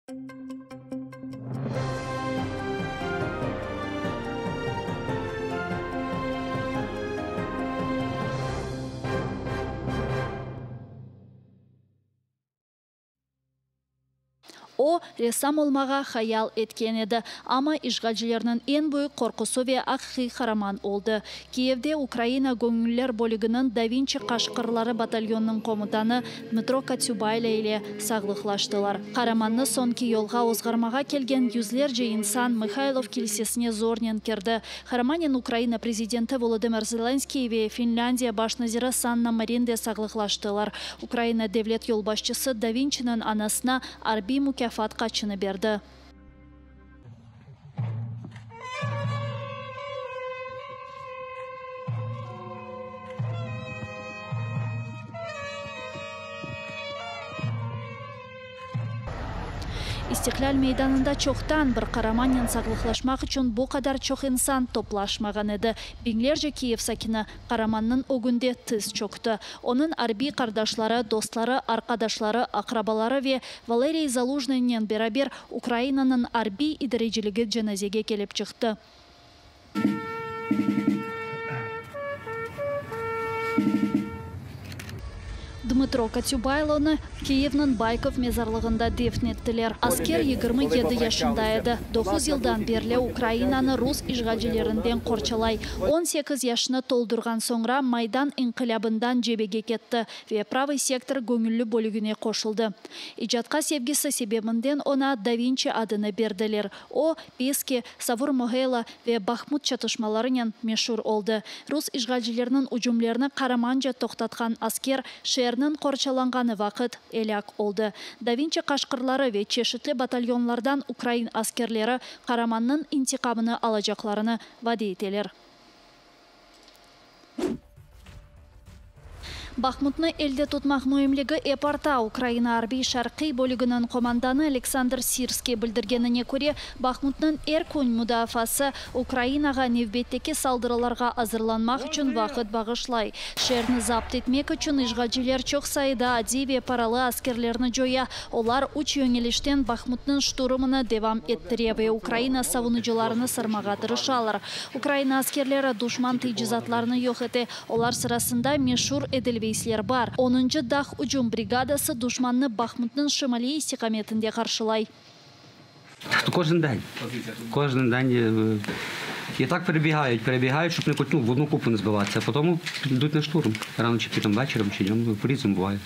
O, ressam olmağa hayal etken edi, amma işğalcilerniñ eñ büyük qorqusı ve aqiqiy qaraman oldı. Kiyevde Ukraina göñüller bölüginiñ Da Vinçi qaşqırları batalyonınıñ komutanı Dmıtro Kotsübaylo ile sağlıqlaştılar. Qaramannı soñki yolğa ozğarmağa kelgen yüzlerce insan Mıhaylov kilsesine zornen kirdi. Qaramanen Ukraina prezidenti Volodımır Zelenskıy ve Finlândiya baş naziri Sanna Marin de sağlıqlaştılar. Ukraina devlet yolbaşçısı Da Vinçiniñ anasına arbiy mukâfat qaçını berdi. İstiqlâl meydanında çoqtan bir qaramannen sağlıqlaşmaq içün bu qadar çoq insan toplaşmağan edi. Biñlerce Kiyev sakini qaramannıñ ögünde tiz çökti. Onıñ arbiy qardaşları, dostları, arqadaşları, aqrabaları ve Valeriy Zalujnıynen beraber Ukrayinanıñ arbiy idareciligi cenazege kelip çıqtı. Dmıtro Kotsübaylonı Kiyevniñ Baykov mezarlığında defn ettiler. Asker 27 yaşında edi. Doquz yıldan berli Ukrayinanı rus işğalcilerinden qorçalay. 18 yaşını toldurğan soñra Maydan inqilâbından cebege ketti ve Pravıy sektor göñülli bölügine qoşuldı. İcatqa sevgisi sebebinden oña Da Vinçi adını berdiler. O, Peski, Savur-Moğela ve Bahmut çatışmalarınen meşur oldı. Rus işğalcileriniñ ücümlerini qaramanca toqtatqan asker, şeerniñ qorçalanğanı vaqıt elâk oldı. Da Vinçi qaşqırları ve çeşitli batalyonlardan ukrain askerleri qaramannıñ intiqamını alacaqlarını vade eteler. Bahmutnı elde tutmaq müimligi ep arta, Ukraina arbiy şarqiy bölüginiñ qomandanı Aleksandr Sirskiy bildirgenine köre, Bahmutnıñ er kün mudafaası Ukrainağa nevbetteki saldırılarğa azırlanmaq içün vaqıt bağışlay. Şeerni zapt etmek içün işğalciler çoq sayıda adiy ve paralı askerlerni coya, olar üç yöñelişten Bahmutnıñ şturmını devam ettire ve Ukraina savunucılarını sırmağa tırışalar. Ukraina askerleri duşman tecizatlarını yoq ete, olar sırasında meşur Edelveysler bar. Onuncı dağ ücüm brigadası duşmannı Bahmutnıñ şimaliy istiqametinde qarşılay. Кожен день. Кожен день. І так перебігають, перебігають, щоб не ну, в одну купу не збиватися, а потім йдуть на штурм. Рано чи там вечором, чи днем, по-різному буває.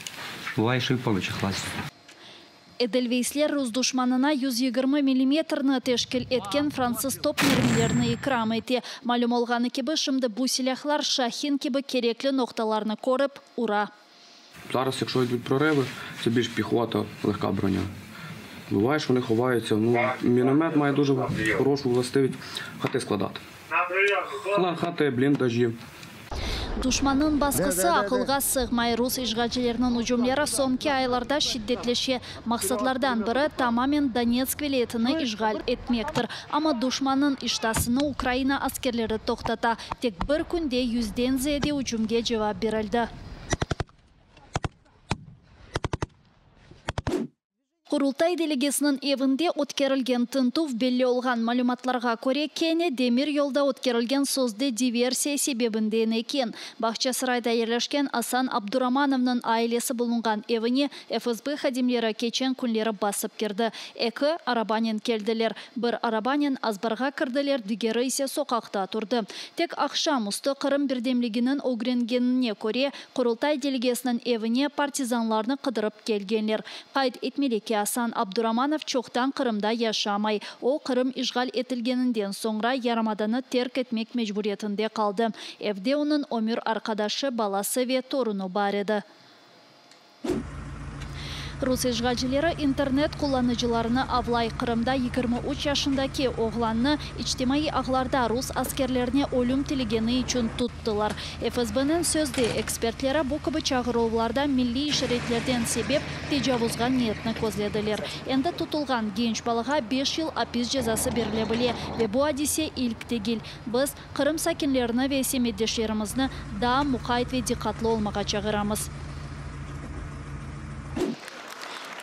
Буває, що і поночі лазять. Edelveysler rus duşmanına 120 millimetrni teşkil etken fransız top mermilerini ikram ete. Malüm olğanı kibi, şimdi bu silâhlar Şahin kibi kerekli noqtalarnı körip, ura. Зараз, якщо йдуть прориви, це більш піхота, легка броня. Буває, що вони ховаються. Ну, міномет має дуже хорошу властивість хати складати. Хати, бліндажі. Duşmannıñ basqısı aqılğa sığmay. Rus işğalcileriniñ ücümleri soñki aylarda şiddetleşe. Maqsatlardan biri tamamen Donetsk vilâyetini işğal etmektir. Amma duşmannıñ iştasını Ukraina askerleri toqtata. Tek bir künde yüzden ziyade ücümge cevap berildi. Qurultay delegesiniñ evinde ötkerilgen tintüv, belli olğan malümatlarğa köre, kene demir yolda ötkerilgen sözde diversiya sebebinden eken. Bağçasarayda yerleşken Asan Abduramanovnıñ ailesi bulunğan evine FSB hadimleri keçen künleri basıp kirdi. Eki arabanen keldiler. Bir arabanen azbarğa kirdiler, digeri ise soqaqta turdı. Tek aqşam üstü Qırım birdemliginiñ ögrengenine köre, Qurultay delegesiniñ evine partizanlarnı qıdırıp kelgenler. Qayd etmeli ki, Asan Abduramanov çoqtan Qırımda yaşamay. O, Qırım işğal etilgeninden soñra yarımadanı terk etmek mecburiyetinde qaldı. Evde onıñ ömür arqadaşı, balası ve torunı bar edi. Rus işğalcileri internet qullanıcılarını avlay. Qırımda 23 yaşındaki oğlannı içtimaiy ağlarda rus askerlerine ölüm tilegeni içün tuttılar. FSBniñ sözde ekspertleri bu kibi çağıruvlarda milliy işaretlerden sebep tecavuzğa niyetni közlediler. Endi tutulğan genç balağa 5 yıl apis cezası berile bile ve bu adise ilk degil. Biz Qırım sakinlerini ve semetdeşlerimizni daa muqayt ve diqqatlı olmağa çağıramız.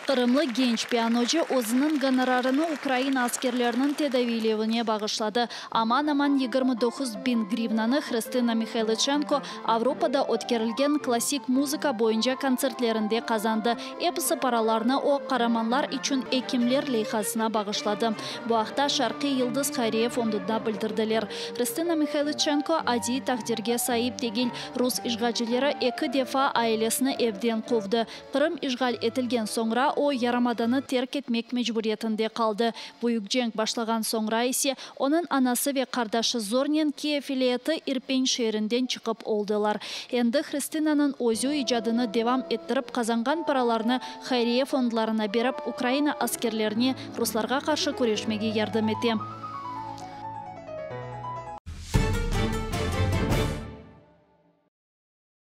Qırımlı genç pianocı özüniñ gonorarını Ukraina askerleriniñ tedaviylevine bağışladı. Aman-aman 29 biñ grivnanı Hrıstına Mihaylıçenko Avropada ötkerilgen klassik muzıka boyunca kontsertlerinde qazandı. Episi paralarnı o, Qaramanlar içün ekimler leyhasına bağışladı. Bu aqta Şarqiy yıldız hayriye fondunda bildirdiler. Hrıstına Mihaylıçenko adiy taqdirge saip degil. Rus işğalcileri eki defa ailesini evden quvdı. Qırım işğal etilgen soñra o yarımadanı terk etmek mecburiyetinde qaldı. Büyük cenk başlağan soñra ise onıñ anası ve qardaşı zornen Kiyev vilâyeti İrpen şeerinden çıqıp oldılar. Endi Hrıstınanıñ özü icadını devam ettirip qazanğan paralarnı hayriye fondlarına berip Ukraina askerlerine ruslarğa qarşı küreşmege yardım ete.